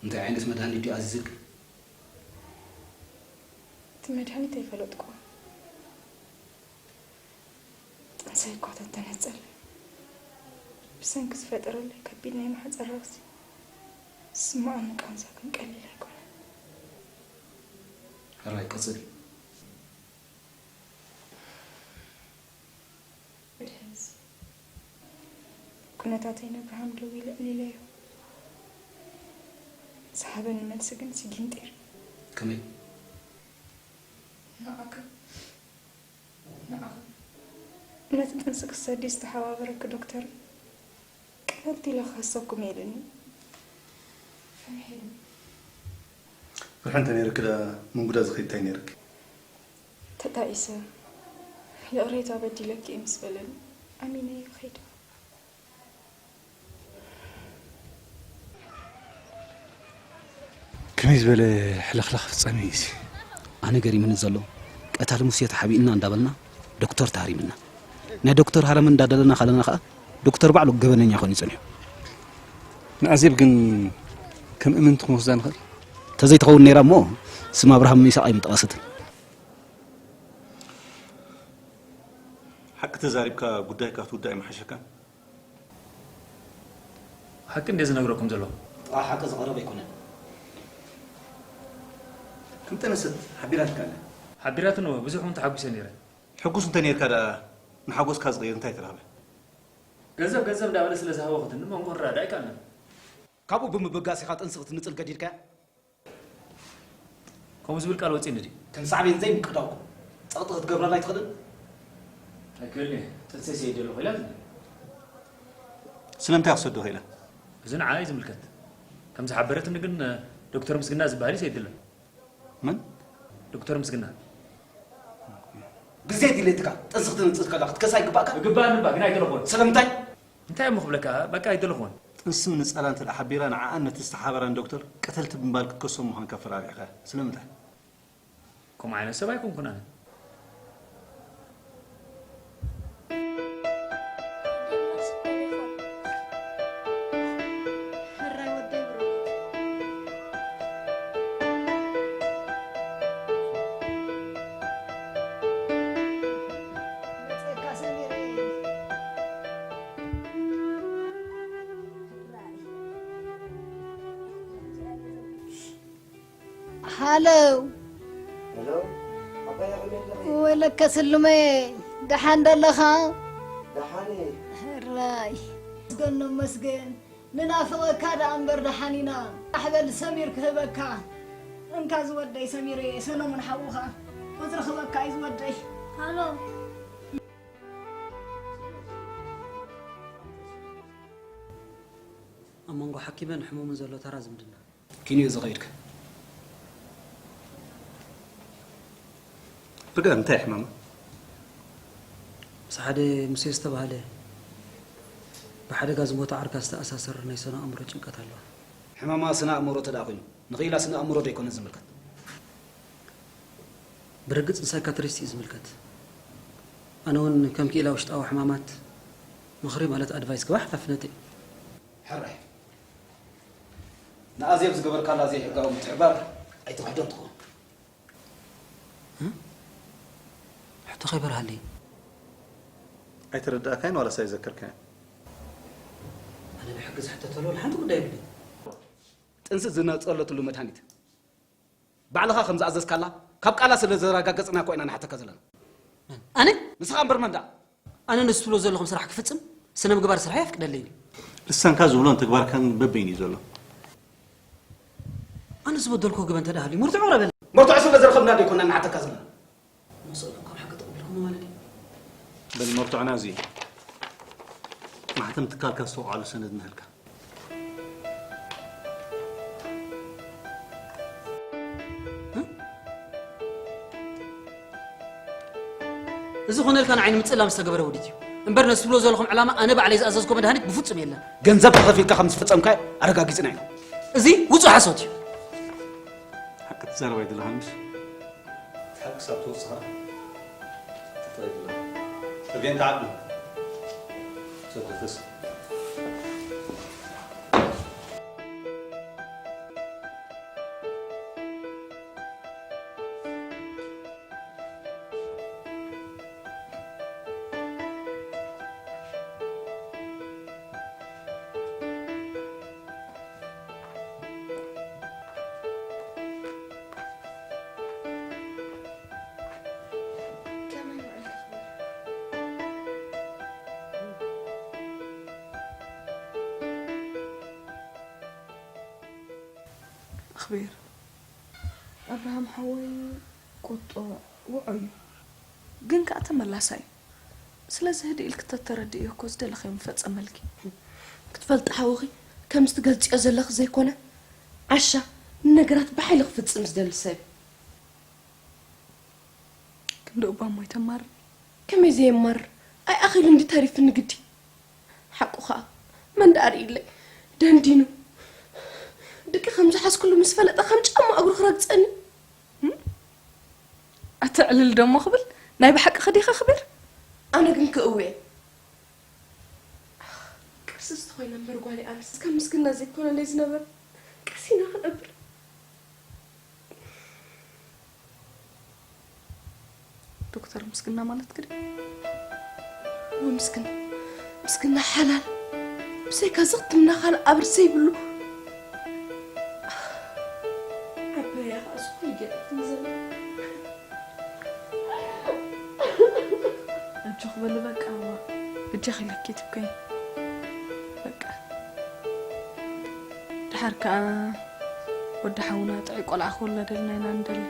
እንታይ ዓይነት መድሃኒት ድዩ ኣዚዝልኪ? እቲ መድሃኒት ኣይፈለጥኩ። ጥንሰይ እኳ ተተነጸለ ብሰንኪ ዝፈጠረለይ ከቢድ ናይ ማሕፀን ረኽሲ ዝስምዓኒ ቃንዛ ግን ቀሊል ኣይኮነን። ሕራይ ቀጽሊ። ብሕዚ ኩነታተይ ነብርሃም ደዊለ እልለዮ። ዝሃበኒ መልሲ ግን ስጊንጢር። ከመይ? ንዓካ ንዓኻ ነቲ ጥንሲ ክሰዲ ዝተሓባበረኪ ዶክተር ቀለልቲ ኢለ ክኸሰኩም እየ ኢሉኒ። ፈሪሐ ኢሉኒ። ፍርሒ እንተ ነይርኪ ደኣ ምንጉዳ ዝኸይድ እንታይ ነይርኪ? ተጣኢሰ ይቕሬታ በዲለኪ እየ ምስ በለኒ ኣሚነዮ ከይደ። ከመይ ዝበለ ሕልኽላኽ ፍጻሜ እዩ እዚ? ኣነ ገሪምኒ ዘሎ ቀታሊ ሙሴ ተሓቢእና እንዳበልና ዶክተር ተሃሪምና ናይ ዶክተር ሃረመ እንዳደለና ካለና ከዓ ዶክተር ባዕሉ ገበነኛ ኮይኑ ይጸንሑ። ንኣዜብ ግን ከም እምንቲ ክንወስዳ ንኽእል? ተዘይትኸውን ነይራ እሞ ስም ኣብርሃም ይስሐቅ ኣይምጠቐሰትን። ሓቂ ተዛሪብካ ጉዳይካ ክትውዳእ ኣይምሓሸካን? ሓቂ እንደ ዝነግረኩም ዘሎ። ጥቓ ሓቂ ዝቐረበ ኣይኮነን። ከም ጠነሰት ሓቢራትካ ኣላ። ሓቢራትኒ እወ፣ ብዙሕ እውን ተሓጒሰ ነይረ። ሕጉስ እንተ ነይርካ ደኣ ንሓጎስካ ዝቕይር እንታይ ተረኽበ? ገንዘብ ገንዘብ እንዳበለ ስለ ዝሃወ ክትኒ መንጎ ክረዳዳእ ኣይከኣልናን። ካብኡ ብምብጋስ ኢኻ ጥንሲ ክትንጽል ገዲድካያ? ከምኡ ዝብል ቃል ወጺእኒ ድዩ? ከም ሳዕቤን ዘይምቅዳውኩም ጸቕጢ ክትገብረላ ኣይትኽእልን? ኣይክእልን እየ። ጥንሰይ ሰይደ ኣለኹ ኢላትኒ። ስለምንታይ ክሰዶ ኽኢላ? እዚ ንዓኣ እዩ ዝምልከት። ከም ዝሓበረትኒ ግን ዶክተር ምስግና ዝበሃል እዩ ሰይድለን። መን? ዶክተር ምስግና። ግዜ ድሌትካ ጥንሲ ክትንጽል ከላ ክትከሳ ይግባእካ? ይግባእኒ እባ ግን ኣይደለኹን። ስለምንታይ? እንታይ እሞ ክብለካ በቃ ኣይደለኹን። ጥንሲ ምንጻላ እንተ ሓቢራ ንዓኣን ነቲ ዝተሓባራን ዶክተር ቀተልቲ ብምባል ክትከሶም ምዃንካ ኣፈራሪሕካ። ስለምንታይ? ከምኡ ዓይነት ሰብ ኣይኮንኩን ኣነ። ሃለው። ወለከ ስሉመ፣ ደሓን ደለኻ? ሕራይ። መስገን ነመስገን። ንናፍቐካ ደኣ እምበር ደሓን ኢና። ቃሕ በል ሰሚር ክህበካ። እንካ ዝወደይ ሰሚረየ፣ ሰለሙን ሓውኻ። ቁጽሪ ክህበካ እዩ ዝወደይ። ሃሎ። ኣብ መንጎ ሓኪምን ሕሙምን ዘሎ ተራ ዝምድና። ኪንዮ ዝኸይድካ። ብገር እንታይ ሕማማ? ምስ ሓደ ሙሴ ዝተባህለ ብሓደጋ ዝሞተ ዓርካ ዝተኣሳሰር ናይ ስነ ኣእምሮ ጭንቀት ኣለዋ። ሕማማ ስነ ኣእምሮ ተደኣ ኮይኑ ንኽኢላ ስነ ኣእምሮ ደይኮነ ዝምልከት። ብርግጽ ንሳይካትሪስት እዩ ዝምልከት። ኣነ እውን ከም ክኢላ ውሽጣዊ ሕማማት ምኽሪ ማለት ኣድቫይስ ክባ ሓላፍነተይ እዩ። ሕራይ። ንኣዜብ ዝገበርካላ ዘይሕጋዊ ምትሕብባር ኣይትኽሕዶን ትኸውን። ሕቶ ከይበርሃለይ። ኣይተረዳእካይን ዋላስ ኣይዘከርካይን? ኣነ ብሕጊ ዝሕተተሉ ሓንቲ ጉዳይ የብለይ። ጥንሲ ዝነጸለትሉ መድሃኒት ባዕልኻ ከም ዝኣዘዝካላ ካብ ቃላ ስለ ዘረጋገጽና እኮ ኢና ንሓተካ ዘለና። ኣነ? ንስኻ እምበር መን ደኣ? ኣነ ነዚ ትብሎ ዘለኹም ስራሕ ክፍጽም ስነ ምግባር ስርሐይ ኣፍቅደለይን እዩ። ልሳንካ ዝብሎን ተግባርካን በበይኑ እዩ ዘሎ። ኣነ ዝበደልኩ ግበ እንተ ደኣ ሃልዩ መርትዖ ቅረበለይ። መርትዖ ስለ ዝረኸብና ዶ ኣይኮናን ንሓተካ ዘለና? መሰልኩም ካብ ሓቂ ተቐቢልኩሞ ማለት እዩ። በል መርትዖና እዚ እዩ። ማሕተም ትካልካ ዝተውዓሉ ሰነድ ንህልካ። እዚ ኮነ ኢልካ ንዓይ ንምጽላም ዝተገበረ ውዲት እዩ እምበር ነዚ ትብሎ ዘለኹም ዕላማ ኣነ ባዕለይ ዝኣዘዝኮ መድሃኒት ብፍጹም የለን። ገንዘብ ተኸፊልካ ከም ዝፈጸምካዮ ኣረጋጊጽና ኢና። እዚ ውጹእ ሓሶት እዩ። ሓቂ ትዛረብ ኣይደለኻን ምሽ? ሓቂ ክሳብ ትወጽእ ኸኣ ትጥረይ ብላ። ተቤን ተዓቢ። ሰብ ተስ ኣኽቢር። ኣብርሃም ሓወይ ቁጡዕ፣ ውዑይ እዩ። ግን ከኣ ተመላሳይ እዩ። ስለዚ ህድእ ኢልኪ ተተረድእዮ እኮ ዝደለኽዮ ምፈጸመልኪ። ክትፈልጢ ሓውኺ ከምዚ ትገልጽዮ ዘለኺ ዘይኮነ፣ ዓሻ ንነገራት ብሓይሊ ክፍጽም ዝደሊ ሰብ እዩ። ክንዲ እባ እሞ ኣይተማርር። ከመይ ዘየማርር? ኣይኣኺሉ እንዲ ተሪፍኒ ግዲ። ሓቁ ኸኣ መን ደኣ ርእይለይ ደንዲኑ። ድቂ ከም ዝሓዝኩሉ ምስ ፈለጠ ከም ጫማ እግሩ ክረግጸኒ። ኣቲ ዕልል ደሞ ክብል ናይ ብሓቂ ኸዲኻ ክብር? ኣነ ግን ክእውየ። ቅርስስቲ ኮይነ እምበር ጓለይ ኣነስ ከም ምስግና ዘይኮነለይ ዝነበር ቀሲና ክነብር። ዶክተር ምስግና ማለት ግዲ ወይ ምስግና ምስግና ሓላል ብሰይካ ዝኽትምና ካልእ ኣብር ዘይብሉ ዓበያ ከዓ ዝኾነ ገይረትኒ ዘላ ኣጆኺ በሊ በቃ እዋ ብጃኺ ለኪት እኮ በቃ ድሓር ከዓ ወዲ ሓውና ጥዑይ ቆልዓ ክውለደልና ኢና ንደሊ።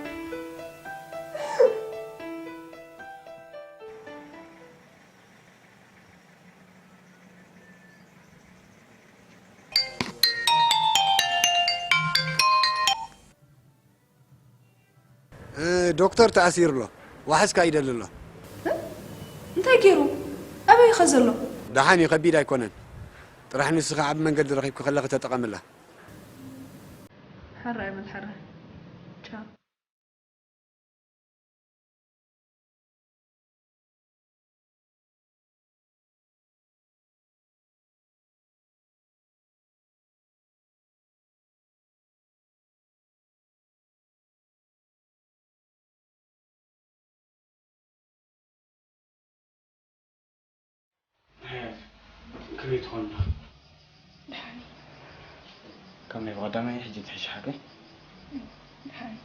እ፣ ዶክተር ተኣሲሩ ኣሎ። ዋሕስ ከኣ ይደሊ ኣሎ። እንታይ ገይሩ? ኣበይ እዩ ከ ዘሎ? ደሓን እዩ፣ ከቢድ ኣይኮነን። ጥራሕ ንስኺ ዓቢ መንገዲ ረኺብኪ ከለኺ ተጠቐምላ። ሕራይ በል ሕራይ። ቻው። ከመይ ትኾን ኣለኻ? ደሓን እየ። ካብ ናይ ብቐዳማይ ሕጂ ትሕሺ ሓቀይ? እም፣ ደሓን እየ።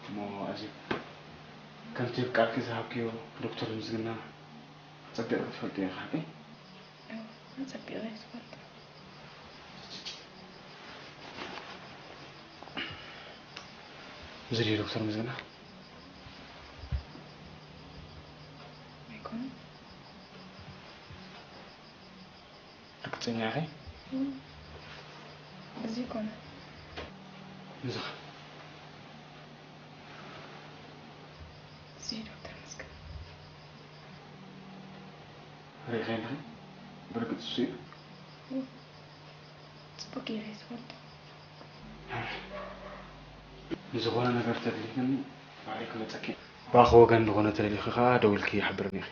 እሞ ኣዜብ፣ ከምቲ ቃልኪ ዝሃብክዮ ዶክተር ምስግና ጸቢቕኪ ትፈልጥዮ ኢኺ ሓቀይ? እወ፣ ኣጸቢቐ እየ ዝፈልጦ። እዚ ድዩ ዶክተር ምስግና? ኣይኮነን። ርግጸኛ ኢኺ? እም፣ እዚ ኣይኮነን። እዚ ኸ? እዚ ዶክተር ምስግና። ርኢኺ ኣለኺ? ብርግጽ እሱ እዩ? እም፣ ጽቡቕ ገይረ እየ ዝፈልጦ። ንዝኾነ ነገር ተደሊኽኒ ባዕለይ ክመጸኪ። ብኣኺ ወገን ዝኾነ ተደሊኺ ኸኣ ደዊልኪ ሓብርኒ ኢኺ።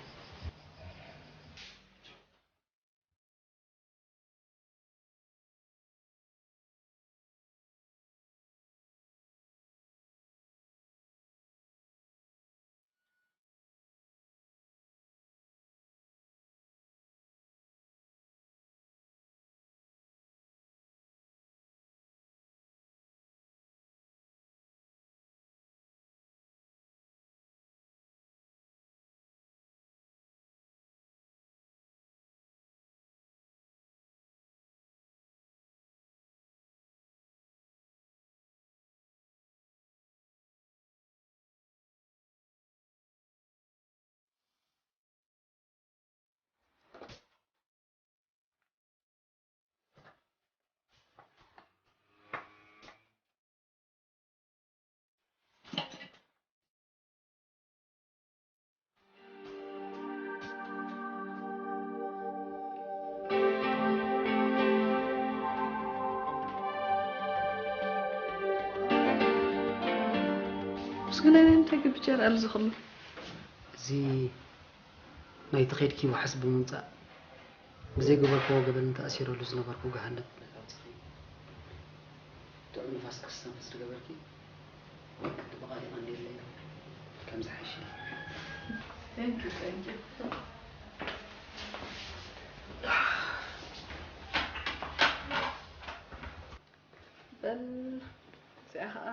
ምስግናይ ናይ ምንታይ ግብቻ ይረኣል እዚ ኩሉ? እዚ ናይቲ ከይድኪ ዋሕስ ብምምጻእ ብዘይገበርክዎ ገበን ተኣሲረሉ ዝነበርኩ ገሃነብ ጥዑም ንፋስ ክስተንፍስ ዝገበርኪ ቅዲ ብቓል የቐንየለይ። ከምዚ ሓይሽ ኢለ። Thank you, thank you. በል እዚኣ ኸዓ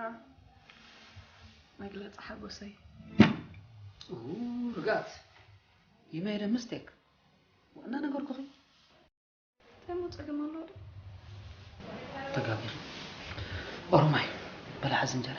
መግለፂ ሓጎሰይ። ኡ፣ ርግኣት። You made a mistake። እናነገርኩኺ። እንታይ እሞ ጸገም ኣለዎ ዶ? ተጋጊኺ። ኦሮማይ፣ በላ ሓዚ እንጀራ።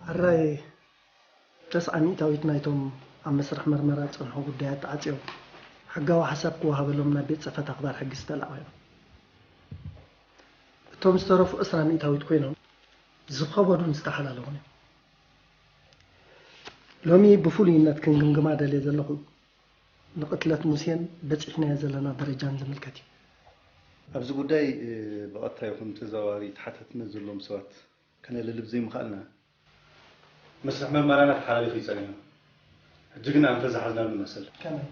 ሕራይ ተስዓ ሚእታዊት ናይቶም ኣብ መስርሕ መርመራ ዝጸንሑ ጉዳያት ተዓጽዮም፣ ሕጋዊ ሓሳብ ክወሃበሎም ናብ ቤት ጽሕፈት ኣኽባር ሕጊ ዝተላእኹ እዮም። እቶም ዝተረፉ ዕስራ ሚእታዊት ኮይኖም ዝኸበዱን ዝተሓላለኹን እዮም። ሎሚ ብፍሉይነት ክንግምግማ ደልየ ዘለኹ ንቕትለት ሙሴን በጺሕናዮ ዘለና ደረጃን ዝምልከት እዩ። ኣብዚ ጉዳይ፣ እ፣ ብቐጥታ ይኹን ተዘዋዋሪ ተሓታትነት ዘለዎም ሰባት ከነለልብ ዘይምኽኣልና፣ መስርሕ መርመራና ተሓላሊፉ እዩ ጸኒሑ። ሕጂ ግን ኣንፈት ዝሓዝናሉ ይመስል። ከመይ?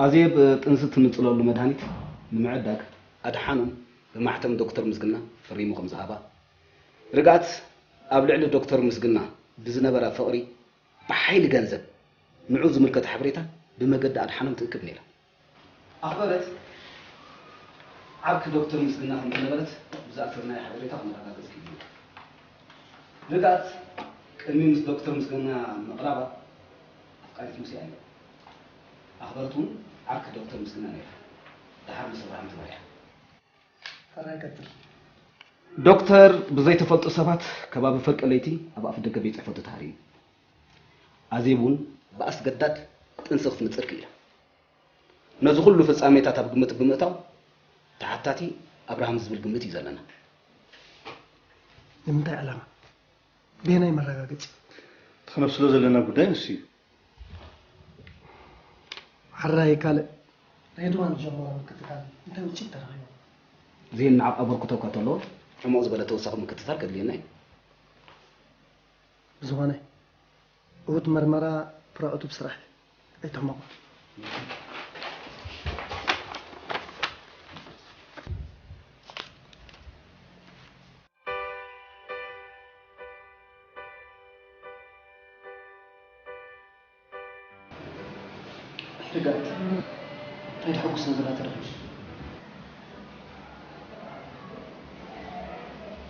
ኣዜብ ጥንሲ እትንጽለሉ መድሃኒት ንምዕዳግ ኣድሓኖም ብማሕተም ዶክተር ምስግና ፈሪሙ ከም ዝሃባ፣ ርግኣት ኣብ ልዕሊ ዶክተር ምስግና ብዝነበራ ፍቕሪ ብሓይሊ ገንዘብ ንዑ ዝምልከት ሓበሬታ ብመገዲ ኣድሓኖም ትእክብ ነይራ። ኣኽበረት ዓርኪ ዶክተር ምስግና ከም ዝነበረት ብዝኣከብናዮ ሓበሬታ ክነረጋግጽ ክኢልና። ርግኣት ቅድሚ ምስ ዶክተር ምስግና ምቕራባ ኣፍቃሪት ሙሴ እያ። ኣኽበረት እውን ዓርኪ ዶክተር ምስግና ነይራ። ደሓር ምስ ኣብርሃም ተመሪሓ። ሕራይ ቀጽል። ዶክተር ብዘይተፈልጡ ሰባት ከባቢ ፍርቂ ለይቲ ኣብ ኣፍ ደገ ቤት ጽሕፈቱ ተሃርዩ። ኣዜብ እውን ብኣስገዳድ ጥንሲ ክትንጽር ክኢላ። ነዚ ኩሉ ፍጻሜታት ኣብ ግምት ብምእታው ተሓታቲ ኣብርሃም ዝብል ግምት እዩ ዘለና። ንምንታይ ዕላማ? በየናይ መረጋገጺ? እቲ ክነብስሎ ዘለና ጉዳይ ንሱ እዩ። ሕራይ ካልእ። ሬድዋን ዝጀመሮ ምክትታል እንታይ ውጽኢት ተረኺቡ? ዜን ንዓቕ ኣበርክቶ እኳ እንተለዎ፣ ዕሙቕ ዝበለ ተወሳኺ ምክትታል ከድልየና እዩ። ብዝኾነ፣ እሁድ መርመራ ፕሮዕቱብ ስራሕ ኣይትሕመቑ። ርግኣት፣ እንታይ ድሕጉስ ነገር ተረኺቡ?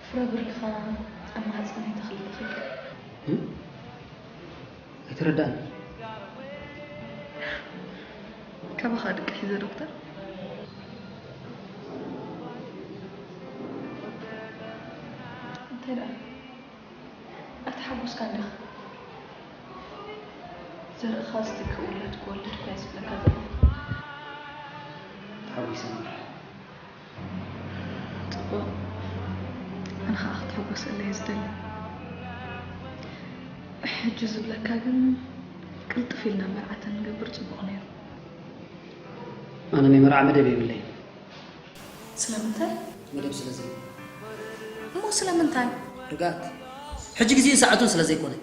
ፍረ ብርኻ ኣብ ማህጸነይ ተኽሊ ተኺልካ። እም? ኣይተረዳእን። ካባኻ ድቂ ሒዘ ዶክተር? እንታይ ደኣ? ኣይተሓጎስካን ዲኻ? ዘርእኻ ዝትክእ ውላድ ክወልድ እኮ እየ ዝብለካ ዘለኹ። ተሓጒሰ እምበር። ጽቡቕ። ኣነ ኸኣ ክትሕጎሰለይ እየ ዝደሊ። ሕጂ ዝብለካ ግን ቅልጥፍ ኢልና መርዓ ተንገብር ጽቡቕ ነይሩ። ኣነ ናይ መርዓ መደብ የብለይን። ስለምንታይ? መደብ ስለ ዘይብሉ። እሞ ስለምንታይ? ርግኣት፣ ሕጂ ግዜን ሰዓቱን ስለ ዘይኮነ።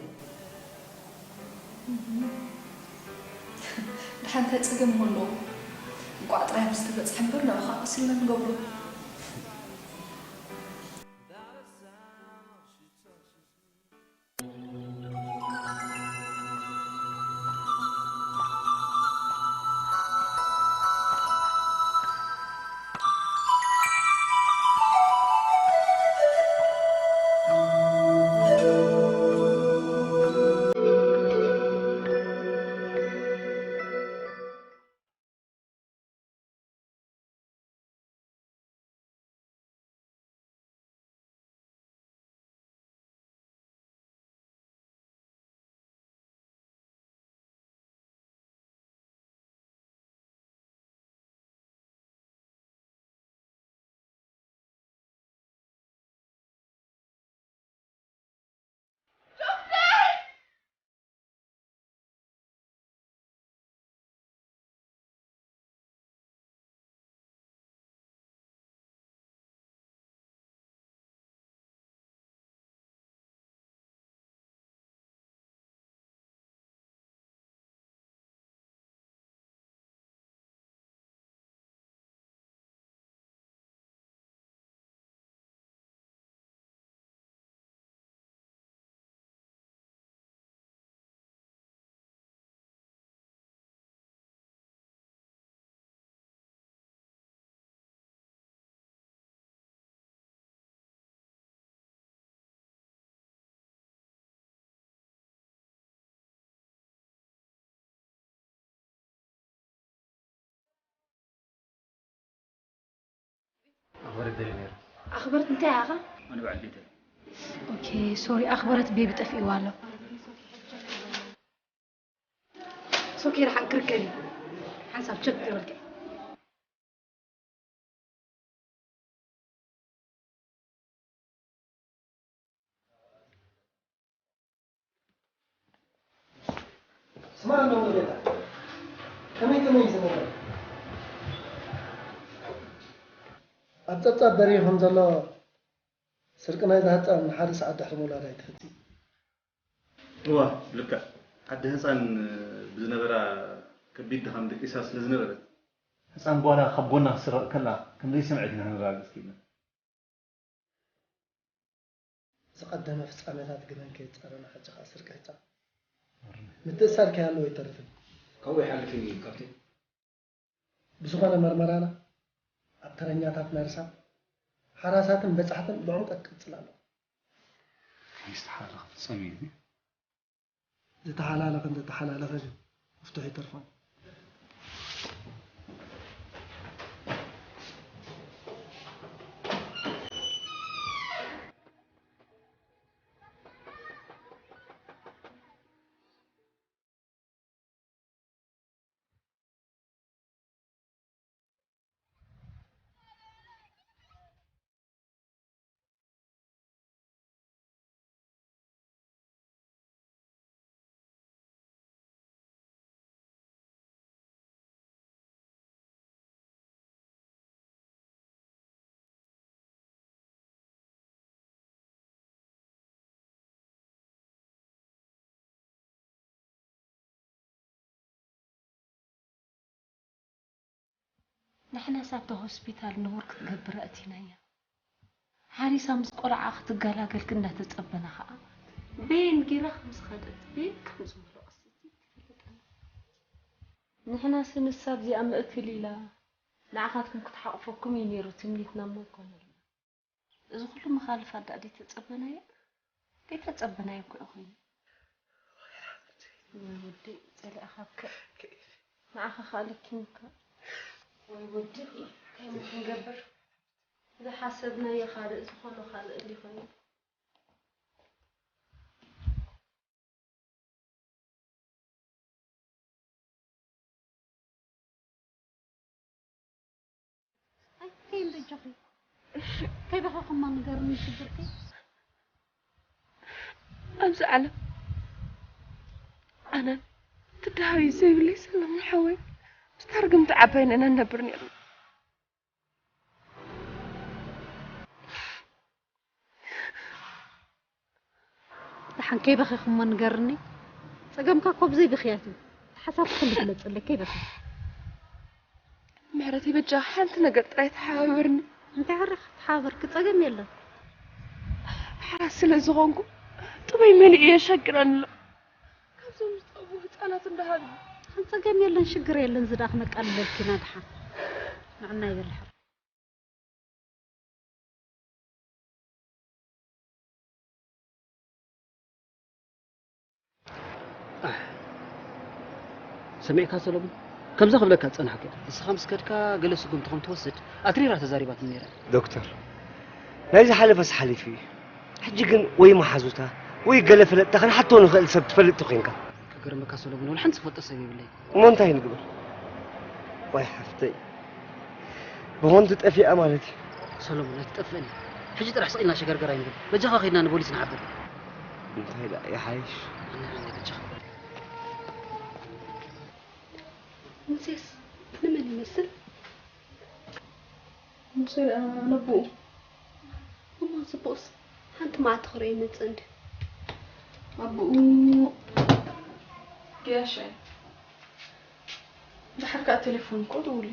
ድሓን እንታይ ጸገም እሞ ኣለዎ? እንቋዕ ጥራይ ምስ ተበጽሐ እምበር ንዑ ኸኣ ቀስ ኢልና ንገብሮ። ኣኽበረት እንታይ ኢኻ? ኣነ በዓል ቤተይ። ኦኬ፣ ሶሪ፣ ኣኽበረት ቤቢ ጠፊእዋ ኣሎ። ሶኬ፣ ደሓን ክርከብ እዩ። ሓንሳብ ቸክ ክብለካ። ስማዕ እንዶ ሙሉጌታ፣ ከመይ ከመይ እዩ ዝነበረ? ኣብ ጸብጻብ በሪሁ ከም ዘሎ፣ ስርቂ ናይዛ ህጻን ሓደ ሰዓት ድሕሪ ምውላዳ እዩ ተፈጺሙ። እዋ፣ ልክዕ። ኣደ ህጻን ብዝነበራ ከቢድ ድኻም ደቂሳ ስለ ዝነበረት፣ ህጻን ጓላ ካብ ጎና ክትስረቕ ከላ ከም ዘይሰምዐት ኢና ከነረጋግጽ ክኢልና። ዝቐደመ ፍጻሜታት ግመን ከየጻረና፣ ሕጂ ከኣ ስርቂ ህጻን። ምትእስሳር ከይሃለዎ ኣይተርፍን። ካብኡ ይሓልፍ እዩ ካፕቴን። ብዝኾነ መርመራና ኣብ ተረኛታት ነርሳት፣ ሓራሳትን በጻሕትን ብዕምቀት ክቕጽል ኣለዎ። ይስተሓላለኽ ፍጻሜ እዩ። ዝተሓላለኸን ዘተሓላለኸ ግን መፍትሒ ይተርፎን። ንሕናስ ኣብታ ሆስፒታል ንቡር ክትገብር ኣእቲናያ። ሓሪሳ ምስ ቆልዓ ክትገላገል ግን እንዳተጸበና ኸኣ፣ በየን ጌራ ከም ዝኸደት፣ በየን ከም ዝመለቐሰት ትፈልጠና። ንሕናስ ንሳ ኣብዚኣ ምእክል ኢላ ንዓኻትኩም ክትሓቕፈኩም እዩ ነይሩ ትምኒትና እሞ ኣይኮነልና። እዚ ኩሉ መኻልፍ ኣዳእ ደይተጸበናዮ? ደይተጸበናዮ እኮ እዩ ኮይኑ። ወይ ወደይ፣ ጸላእኻ ከ-፣ ንዓኻ ከኣ ለኪሙካ። ወይ ወደይ፣ እንታይ እሞ ክንገብር? ዝሓሰብናዮ ካልእ፣ ዝኾኖ ካልእ እንዲ ኮይኑ። ኣይ፣ ከይን በጃኺ። ከይበኸኹማ ንገርኒ ሽግርኪ። ኣብዚ ዓለም ኣነን ትዳሃቢ ዘይብለይ ሰለሙን ሓወይ ምስታ ርግምቲ ዓባይን ኢና ንነብር ነርና። ደሓን ከይበኺኹሞ ንገርኒ። ጸገምካ እኮ ብዘይ ብኽያት እዩ። ሓሳብ ኩሉ ትመጽለይ ከይበኺ። ምሕረተይ በጃ ሓንቲ ነገር ጥራይ ተሓባበርኒ። እንታይ ሓራ ተሓባበርኪ ጸገም የለን። ሓራስ ስለ ዝኾንኩ ጥመይ መሊኡ የሸግረኒ ኣሎ። ካብዞም ዝጠቡ ህፃናት እንዳሃቢ። ደሓን ጸገም የለን ሽግር የለን ዝዳ ክነቃልለልኪ ኢና ደሓን። ንዕና ይበልሕ። ኣሕ፣ ሰሚዕካ ሰለሙን? ከምዛ ክብለካ ዝጸናሕኩ እየ። ንስኻ ምስ ከድካ ገለ ስጉምቲ ከም ትወስድ ኣትሪራ ተዛሪባትኒ ነይራ። ዶክተር፣ ናይ ዝሓለፈስ ሓሊፉ እዩ። ሕጂ ግን ወይ መሓዙታ ወይ ገለ ፈለጥታ ክንሓቶ ንኽእል ሰብ ትፈልጥ ተኾይንካ። ክገርመካ ሰለሙን፣ ወላ ሓንቲ ዝፈልጦ ሰብ የብለይ። እሞ እንታይ ንግበር? ዋይ ሓፍተይ፣ ብኾንቱ ጠፊኣ ማለት እዩ። ሰሎሞን ኣይትጠፍእን። ሕጂ ጥራሕ ስቕ ኢልና ሸገርገር ኣይንብል። በጃኻ ከይድና ንቦሊስ ንሓብር። እንታይ ደኣ ይሓይሽ? ኣነ ኣነ በጃኻ። ሙሴስ ንመን ይመስል? ሙሴ ደኣ ነቦኡ። እሞ ጽቡቕስ ሓንቲ መዓልቲ ክርእዮ ይመጽእ እንዲ። ኣቦኡ ገያሻ እዩ። ደሓር ከኣ ቴሌፎን እኮ ደውሉ።